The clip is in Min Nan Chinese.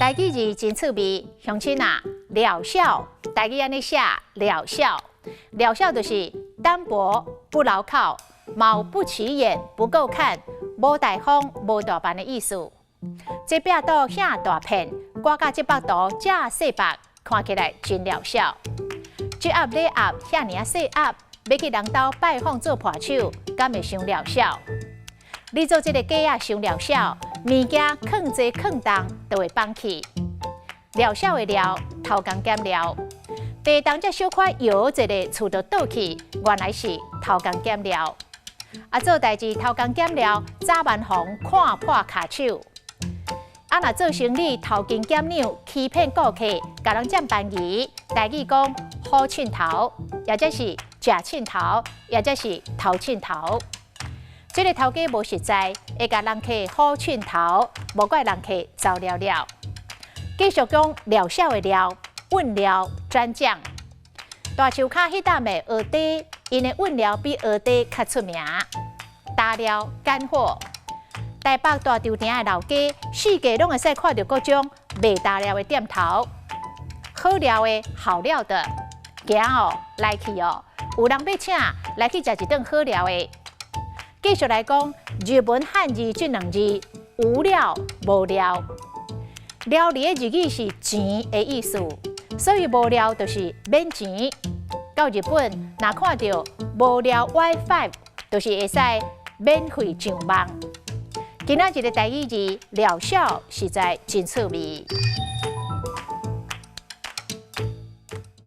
台語字真趣味，鄉親啊，療效，台語按呢寫，療效，療效就是單薄不牢靠，毛不起眼，不夠看，無大方、無大範的意思。這壁刀遐大片，掛佮這幅圖遮細幅，看起來真療效。這盒禮盒遐爾仔細盒，欲去人兜拜訪做伴手，敢會傷療效？你做這个雞仔傷療效，物件囥濟囥重都會放去。療效的療，偷工減料。地動才小可搖一下，厝就倒去，原來是偷工減料。啊，做代誌偷工減料，早晚予人看破跤手。啊，若做生理偷斤減兩，欺騙顧客，共人佔便宜，台語講好凊頭，抑者是食凊頭，抑者是偷凊頭。這个頭家無實在，會共人客好凊頭，無怪人客走了了。繼續講療效的療，韻料蘸醬。大樹跤彼擔的蚵嗲，𪜶的韻料比蚵嗲較出名。大料乾貨，台北大稻埕的老街，四界攏會使看著各種賣大料的店頭。好料的好料的，行哦，來去哦，有人欲請來去食一頓好料的。繼續來講，日文漢字這兩字，無料無聊。料字的日語是錢的意思，所以無聊就是免錢。到日本，若看著無料 WiFi，就是會使免費上網。今仔日的台語字療效實在真趣味。